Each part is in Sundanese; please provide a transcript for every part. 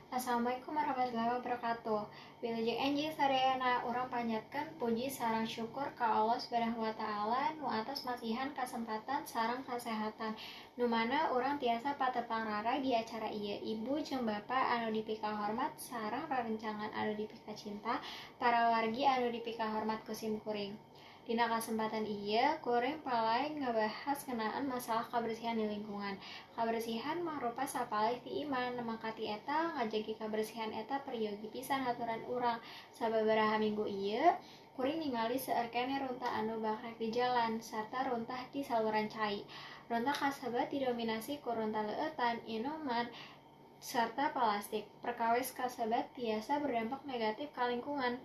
Assalamualaikum warahmatullahi wabarakatuh. Wilujeng enjing sadayana, urang panjatkeun puji sareng syukur ka Allah Subhanahu wa taala nu atos masihan kasempatan sareng kasehatan nu mana urang tiasa patepang rara di acara ieu. Ibu jeung Bapa anu dipikahormat sareng rerencangan anu dipikacinta, para wargi anu dipikahormat ku sim kuring. Dina kasempatan ieu kuring palay ngabahas ngeunaan masalah kabersihan di lingkungan. Kabersihan mangrupa sapalih ti iman, mangka ti eta ngajagi kabersihan eta peryogi pisan haturan urang. Sababaraha minggu ieu kuring ningali seueur keneh runtah anu bakrek di jalan sarta runtah di saluran cai. Runtah kasebat didominasi ku runtah leueutan, inuman, sarta palastik. Perkawis kasebat tiasa berdampak negatif ka lingkungan.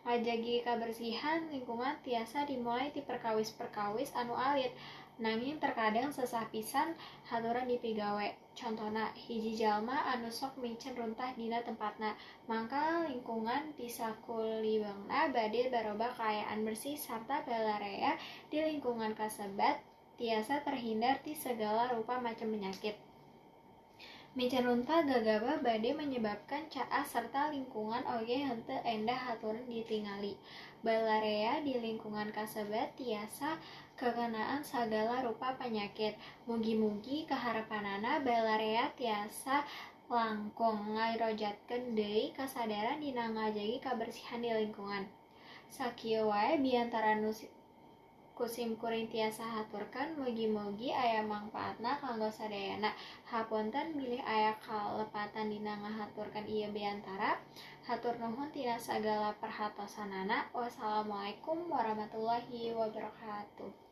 Ngajagi kabersihan lingkungan tiasa dimulai ti perkawis-perkawis anu alit, nanging terkadang sesah pisan haturan dipigawe. Contona, hiji jalma anu sok miceun runtah dina tempatna, mangka lingkungan di sakulibangna bade barobah kaayaan bersih sarta balarea di lingkungan kasebat tiasa terhindar ti sagala rupa macem penyakit. Miceun runtah gagabah bade menyebabkan caah serta lingkungan oge henteu endah haturan ditingali. Balarea di lingkungan kasebat tiasa kakenaan sagala rupa panyakit. Mugi-mugi kaharepanana balarea tiasa langkung ngarojatkeun deui kasadaran dina ngajagi kabersihan di lingkungan. Sakieu wae biantara nu ku sim kuring tiasa haturkeun, mugi-mugi aya mangpaatna kanggo sadayana. Hapunten bilih aya kalepatan dina ngahaturkeun ieu biantara. Hatur nuhun tina sagala perhatosanana. Wassalamualaikum warahmatullahi wabarakatuh.